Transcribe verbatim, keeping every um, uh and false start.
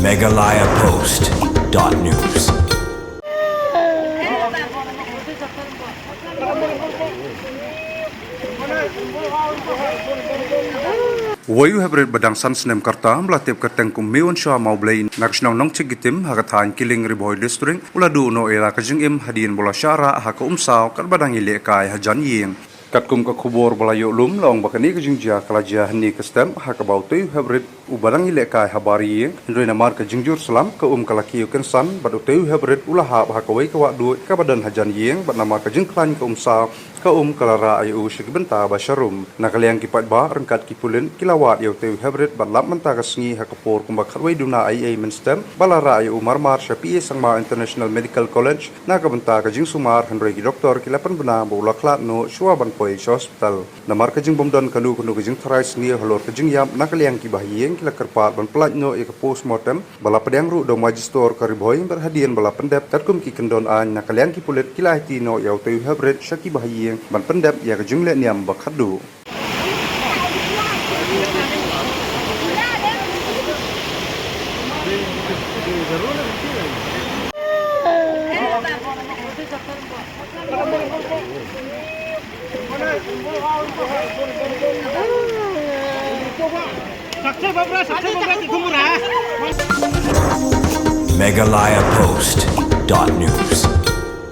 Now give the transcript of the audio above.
Meghalaya Post dot news. Uwei u heprit ba dang san snem ka rta ba la tip kyrteng kum Miwon Shah Mawblei na ka shnong Nongchik Gitim ha ka thaiñ Kiling, Ri Bhoi District, u la duh noh ïa la ka jingim hadien ba u la shah rah ha ka umsaw katba dang ïalehkai hajan ïing. Katkum ka khubor ba la ïoh lum, la ong ba kane ka jingjia ka la jia hynne ka step ha kaba utei u heprit uba dang ïalehkai habar ïing, hynrei namar ka jingjur slap, ka um ka la kiew kynsan bad utei u heprit u la hap ha kawei ka wahduid kaba don hajan ïing, bad namar ka jingkhlaiñ ka umsaw, ka um ka la rah ïa u sha ki bynta ba sharum. Na ka liang ki paidbah ryngkat ki pulit ki la wad ïa utei u heprit bad lap mynta ka sngi ha ka por kumba khatwei duna eiei mynstep ba la rah ïa u marmar sha P A Sangma International Medical College na ka bynta ka jingsumar, hynrei ki doktor ki la pynbna ba u la khlad noh shuwa ban poi sha hospital. Namar ka jingbymdon kano kano ka jingtharai sniew halor ka jingïap, na ka liang ki bahaïing ki la kyrpad ban pyllait noh ïa ka postmortem ba la pdiang ruh da u Magistrate ka Ri Bhoi, bad hadien ba la pyndep katkum ki kyndon aiñ, na ka liang ki pulit ki la aiti noh ïa utei u heprit sha ki bahaïing ban pyndep ïa ka jinglehniam ba khatduh. Meghalaya Post dot news.